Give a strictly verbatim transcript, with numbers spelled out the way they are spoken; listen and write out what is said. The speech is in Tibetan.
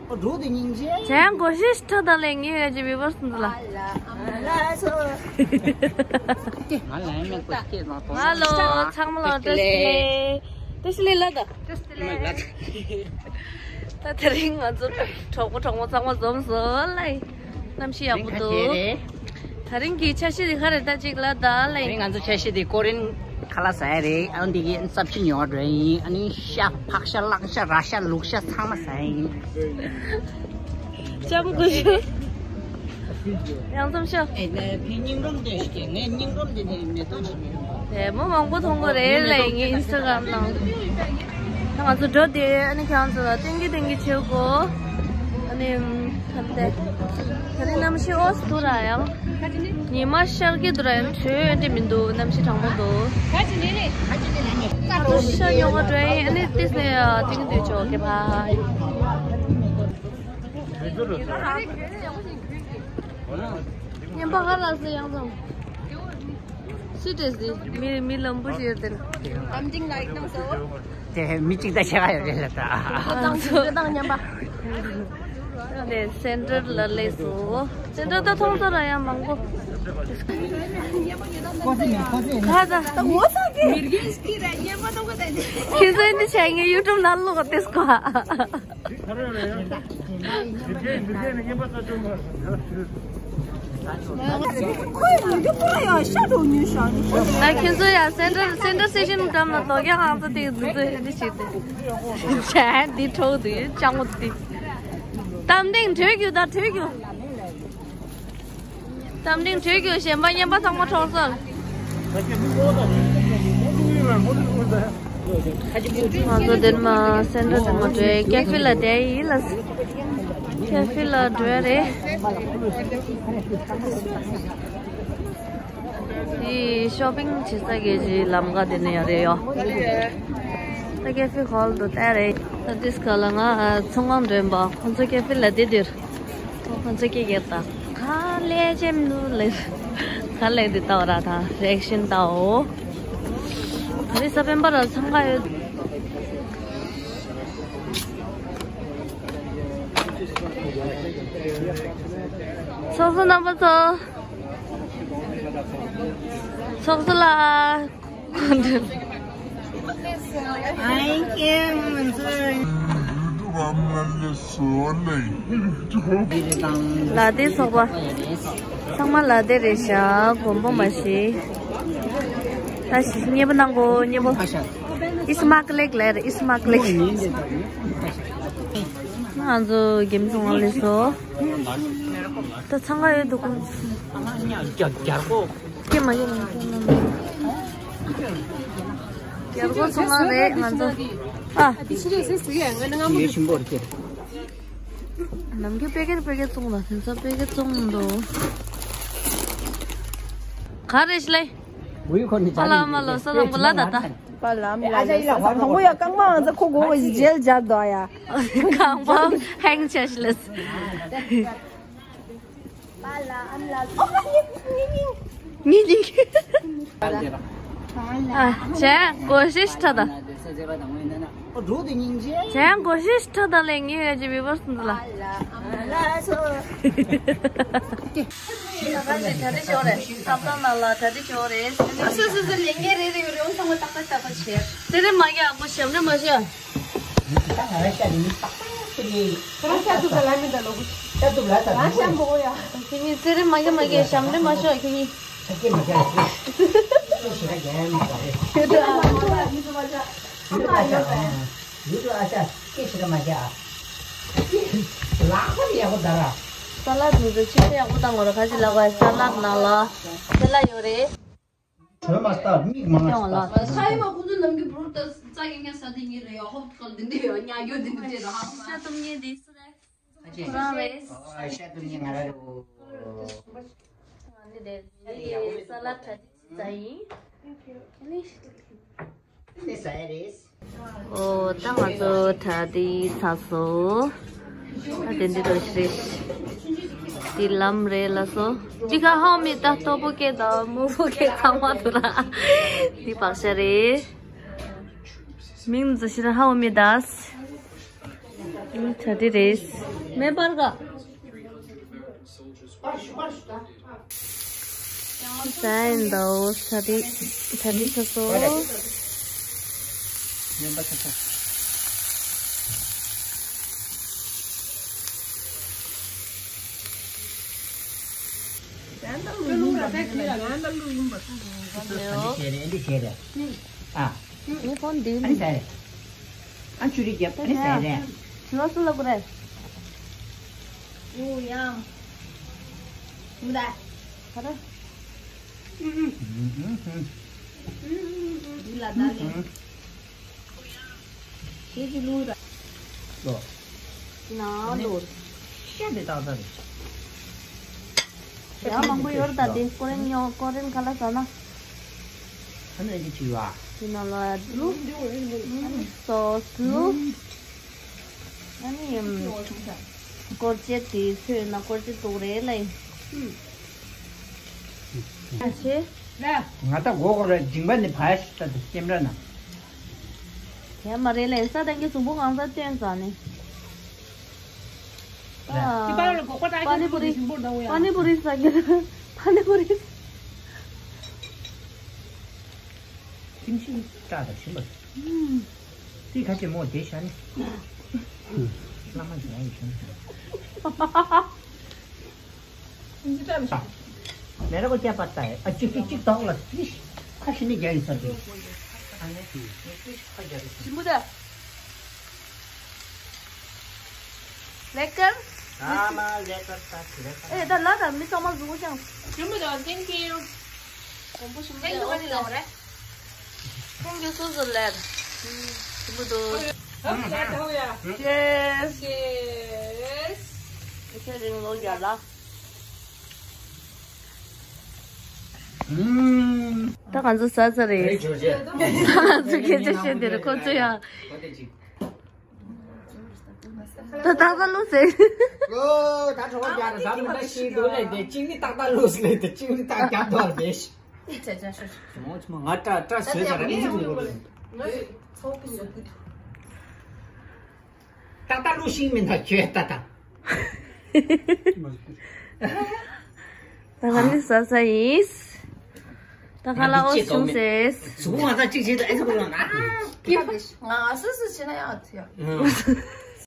འགྲོ་དེ་སྙིང་རྗེ། ཅན་གོ་ཤེས་ཁྲ་དང་ལས་ངེས་ཡོད་ཀྱི་བི་བར་སུན་ལ། ང་ལ་མེད་པ་སྐད་བཏང་། ཧ་ལོ། ཚང་མ་ལ་བཀྲ་ཤིས་བདེ་ལེགས། བཀྲ་ཤིས་བདེ་ལེགས་ལ་ད། བཀྲ་ཤིས་བདེ་ལེགས། ད་དེ་རིང་ང་ཚོ་གྲོགས་པོ་གྲོགས་མོ་ཚང་མ་འཛོམས་སོང་ལ། གནམ་གཤིས་ཡག་པོ་འདུག་དེ་རིང་གི་འཆར་གཞི་དེ་ག་རེ་ད་ཅིག་ལ་ད་ལ་ཡིན། ང་ཚོ་འཆར་གཞི་དེ་ཀོ་རིན་ཁ་ལག་ཟ་ཡ་རེད། ཨ་འདི་གི་སབ་ཅི་ཉོ་བ་འགྲོ་ཡ་ཡིན། ཨ་ནི་ཤ་ཕག་ཤ་གླང་ཤ་ར་ཤ་ལུག་ཤ་ཚང་མ་ཟ་ཡ་ཡིན། ལྕམ་སྐུ་ཞབས། ཡང་འཛོམས་ཤོག་ཨེ་ནས་ཕི་སྙིང་རུམ་དེ་ཞིག་ངས་སྙིང་རུམ་དེ་ནས་མེ་ཏོག་ཞིག་ཡོད། ཨེ་མོ་མང་པོ་མཐོང་གི་རེད་ལ་ངའི་ཨིན་སི་ཊ་གྷ་རམ་ནང་། ད་ང་ཚོ་འགྲོ་དེ་ཨ་ནི་ཁྱེད་རང་ཚོ་ལ་སྟོན་གི་སྟོན་གི་བྱེད་དགོས། ཨ་ནི་ད་ལྟ་ད་རིང་གནམ་གཤིས་འོ་སི་འདུག་ར་ཡང་། ཉི་མ་ཤར་གི་འདུག་ར་ཡང་དྲོད་འདྲ་མི་འདུག་གནམ་གཤིས་གྲང་མོ་འདུག་ཤ་ཉོ་ག་འགྲོ་ཡིན། ཨ་ནི་ཏིས་ནས་ཏིང་དུས་ཆོག་གི་ཕ། ཉན་པ་ཧ་ར་སི་ཡང་ཙམ། སུས་སྤྲད་ཟིན། མི་མི་ལམ་བུ་ཞིག་ཡོད་དེ། དེ་མི་གཅིག་དང་ཕྱེད་ཀ་ཡོད་རེད་ལ་ད། ཨ་ཙང་སུ་དང་མཉམ་པ། དེ་སེན་ཊར་ལ་སླེབས་སོ། སེན་ཊར་ད་མཐོང་ཚོར་ཡང་མང་པོ། ཁ་ད། ཁྱེད་ཚོ་འདི་བྱས་ངའི་ཡུ་ཊུབ་ནང་ལོག་ཏེ་སྐོ། ཁོས་མི་འདུག་པ་ཡང་ཤ་འགྲོ་ཉུལ་ཤག་ད་ཁྱེད་ཚོ་ཡང་སེན་ཊར་སེན་ཊར་སི་ཤན་འགྲམ་ལ་རྡོ་རྒྱ་ཁང་ཚོ་དེ་འཛུལ་འཛུལ་ཧེ་འདི་བྱེད་དེ། བྱས་འདི་འཕྲོག་དེ་ལྕགས་མོ་དེ། གཏམ་ཐེངས་བྲོས་རྒྱུ་ད་བྲོས་རྒྱུ། གཏམ་ཐེངས་བྲོས་རྒྱུ་གཞན་པ་ཉན་པ་ཚང་མ་འཕྲོག་སོང་། ང་ཚོ་དེར་མ་སེན་ཊར་དེར་མ་འགྲོ་ཡ་ཀེ་ཧྥེ་ལ་བསྡད་ཡིན་ལ། ཀེ་ཧྥེ་ལ་འགྲོ་ཡ་རེད། དེ་ཤོ་པིང་བྱེད་ས་གི་ལམ་ཁ་དེ་ནས་ཡ་རེད་ཡོ། ད་ཀེ་ཧྥེ་ཧོལ་དུ་བལྟས་རེད། ད་དེ་སྐབས་ལ་ང་ཚོང་ཁང་མགྲོན་པོ་ཁོང་ཚོ་ཀེ་ཧྥེ་ལ་བསྡད་དེར། ཁོང་ཚོ་སྐད་རྒྱག་ད། ག་ལེ་ཅེམ་ནུ་ལེ། ག་ལེ་འདི་ལྟ་བ་ར་ད་རེག་ཤིན་ལྟའོ། ག་རེ་ས་པན་པ་ར་འཚང་ཁ་ཡོད། ཚོགས་གཙོ་རྣམ་པ་ཚོ། ཚོགས་གཙོ་ལགས། ལ་དེ་ཚོགས་པ། ཚང་མ་ལ་དེ་རེད་ཤག་མགོན་པོ་མ་ཤི། ད་ཤི་མཉེས་པོ་གནང་གོ་མཉེས་པོ། ཨིས་མ་ཀ་ལེག་ལེར་ཨིས་མ་ཀ་ལེག་ང་ཚོ་གེམ་ཚོང་ལ་སོ། ད་འཚང་ཁ་ཡོད་འདུག་གོ། རྒྱ་རྒྱ་རྒོ། སྐྱེ་མ་ཡོད་ན་སྐྱེ་མ་མེད། རྒྱ་རྒོ་ཚོང་ཁང་རེད་ང་ཚོ། ཨ། ཡོད་ཆེན་པོ་རེད། ནམ་རྒྱུན་པེ་ཀེར་པེ་ཀེར་བཙོང་ལ་དེ་ཚོ་པེ་ཀེར་བཙོང་འདུག་ག་རེ་ཤི་ལེ། ཝི་ཁོ་ནི་ཨ་ལ་མ་ལོ་ས་ལམ་གོ་ལ་ད་ད། པ་ལམ་ལ་ལ་ས་དང་པོ་ཡ་རྐང་པ་ང་ཚོ་ཁོ་གོ་བ་ཞིག་ཇེལ་སྦྱར་དོ་ཡ། རྐང་པ་ཧེང་ཆེ་ཤི་ལེ། ཉིན་ཉིན། ཨ་ཅེ་གོ་ཤེས་ཤི་ཁྲ་ད། ཅེ་གོ་ཤེས་ཤི་ཁྲ་ད་ལས་ངེས་ཡོད་ཅེ་བི་བར་སུན་ལ། ད་ལྟ་ཞོར་རེད། ཐབ་ཚང་ནང་ལ་ད་ལྟ་ཞོར་རེད། ཨ་སོ་སོ་སོ་ལས་ངེས་རེད་རེད་ཡོད་རེད། ཚང་མ་ཏག་ཏག་ཏག་ཏག་བྱས། དེ་རེད་མ་རྒྱག་ཨ་ཁུ་ཞབས་ནས་མ་ཤོད། ད་ང་རང་ཤ་དེ་མི་ཏག་ཏག་ཞིག་རེད། ཁོ་རང་ཤ་འདུག་ད་ལ་མི་ད་ལོ་གུ། ཤ་འདུག་ལ་ད་ང་ཤ་མོ་ཡ། ཁྱེད་གཉིས་ཙེ་རེ་མ་རྒྱག་མ་རྒྱག་ཞབས་འདྲེན་མ་ཤོག་ཁྱེད་གཉིས། ཤ་སྐྱེས་མ་རྒྱག་ལ་ཤི། ཤི་ཤི་ར་རྒྱག་ཡ་མ་རེད། ཁྱོད་ད། ཡུ་ཏུ་ཨ་ཤ། ཡུ་ཏུ་ཨ་ཤ་སྐྱེས་ཤི་ར་མ་རྒྱག་ཨ། ལག་པ་དེ་ཡག་པོ་ད་ར། ས་ལད་མི་ཚོ་ཕྱི་ཚེ་ཡག་པོ་བཏང་དགོས་ར། ཁ་ཅིག་ལབ་པ་ས་ལད་ནང་ལ་ས་ལད་ཡོད་རེད། བྲོས་མ་ལྟ་མིག་མང་ང་ལྟ། ས་ཡི་མ་ཁོ་ཚོ་ནམ་གྱི་བུར་ད་རྩ་ཡིན་ངན་ས་དེ་ཉིན་རེ་ཡ་ཧོབ་ཁལ་དེ་འདྲ་ཡ་ཉ་རྒྱུ་དེ་འདྲ་དེ་ར། ཤ་སྟོབས་ཉེ་དེ་སུ་རེད། ཁོ་རང་རེད། ཨ་ཤ་སྟོབས་ཉེ་ང་ར་རེད་འོ། ང་ནི་རེད། ངའི་ས་ལ་གྲ་ཅི་ཅི་ཙ་ཡིན། ཁྱེད་ནི་ཤི་ཐུབ་ཀྱི། ཨོ་ད་ང་ཚོ་གྲ་དེ་ཚར་སོང་། ད་དེ་འདི་རུ་ཤི་རེད། འདི་ལམ་རེད་ལ་སོ། འདི་ག་ཧའོ་མི་ད་སྟོབས་པོ་སྐད་དང་མོ་པོ་སྐད་ཚང་མ་འདུག་ར། འདི་བག་ཤ་རེད། མིང་ཚོ་ཤི་ར་ཧའོ་མི་དཱས། ཆ་དེ་རེད། མེ་འབར་ག་ཟ་ཡིན་དོ། ཆ་དེ་ཆ་དེ་ཆ་སོ། ཨ་ནི་ཁོང་འདི་ནི། ཨ་ཆུ་རིགས་རྒྱབ། ཨ་ནི་ཟ་རེད། ཆུ་བ་སུ་ལ་གོ་རེད། ཨུ་ཡང་། ཨུ་ད། ག་རེ། འདི་ལ་ད་ནི། ཁྱེད་ཀྱི་ལུག་ར། ལོ། ན་ལོ། ཤ་འདི་ཏག་ཏག་རེད། ཡང་མང་པོ་ཡོད་རེད་ད་དེ། ཀོ་རེན་ཉོ། ཀོ་རེན་ཁ་ལག་ཟ་ན། ཨ་ནི་འདི་བྱིས་པ། དེ་ནང་ལ་ལུག་ཨ་ནི་སོ་སི་ལུག་ཨ་ནི་སྐོར་ཅེ་དེ་ཚོས་ན་སྐོར་ཅེ་དུག་རེད་ལ་ཡིན། ཨ་ཆེ། ང་ད་གོ་གོ་ར་མཇིང་པ་ནི་བ་ཤི་ད་དུ་སྐྱེམ་ར་ན། དེ་མ་རེད་ལས་ས་དང་གི་གཟུགས་པོ་གང་ས་བསྟན་ཙང་ནི། ཨ། པ་ནི་པུ་རི། པ་ནི་པུ་རི་ཟ་གི། པ་ནི་པུ་རི། ཐིམ་ཤིང་སྐྲ་དང་ཞིམ་པ། ཏི་ཁ་ཆེ་མོ་དེ་ཤ་ནི། བླ་མ་ཡང་ཡི་ཤིང་། མེ་ར་གོ་ཅ་པ་ཏའི་ཨ་ཅིག་ཅིག་ཅིག་ཏོག་ལ་ཏིས་ཁ་ཤི་ནི་རྒྱ་ཡི་ས་དེ། ཞིམ་པོ་ད། ལེགས་ཀར། ཨ་མ་ལེགས་ཀར་ད་ལེགས་ཀར། ཨེ་ད་ལ་ད་མི་ཚང་མ་གཟུགས་པོ་ཅང་། ཞིམ་པོ་ད། Thank you། གོམ་པོ་ཞིམ་པོ་ད། Thank you། Thank you so so ལེགས། ཞིམ་པོ་འདུག Cheers། Cheers། ཁྱེད་རིང་ལོ་བརྒྱ་ལ། ད་ང་ཚོ་ཟ་ཚར་རེད། ད་ང་ཚོ་སྐད་ཆ་བཤད་དེ་རེད། ཁོ་ཚོ་ཡང་། ད་ཏག་ཏག་བླུགས་ཟེར། ཨོ། ད་གྲོགས་པོ་རྒྱ་ར་ཟ་མི་ད་ཤི་འདུག་ལས་དེ་གཅིག་ནི་ཏག་ཏག་བླུགས་ལས་དེ་གཅིག་ནི་ཏག་རྒྱབ་དོར་བས། ང་ཏྲ་ཏྲ་ཟོས་ཟ་ར་ཨིན་ཇི་ལུགས་རེད། ཏག་ཏག་བླུགས་ཤིང་མིན་ད་ཁྱོད་ཏག་ཏག་ད་ག་ནས་ཟ་ས་ཡིན། ད་ག་ལ་ཨོ་བྱུང་ཟེར། གཟུགས་ང་ཚ་གཅིག་བྱེད་དུ་ཨེ་ཚ་གོ་ལ་ན། ང་སུ་སུ་བྱེད་ན་ཡང་ཐུ་ཡ།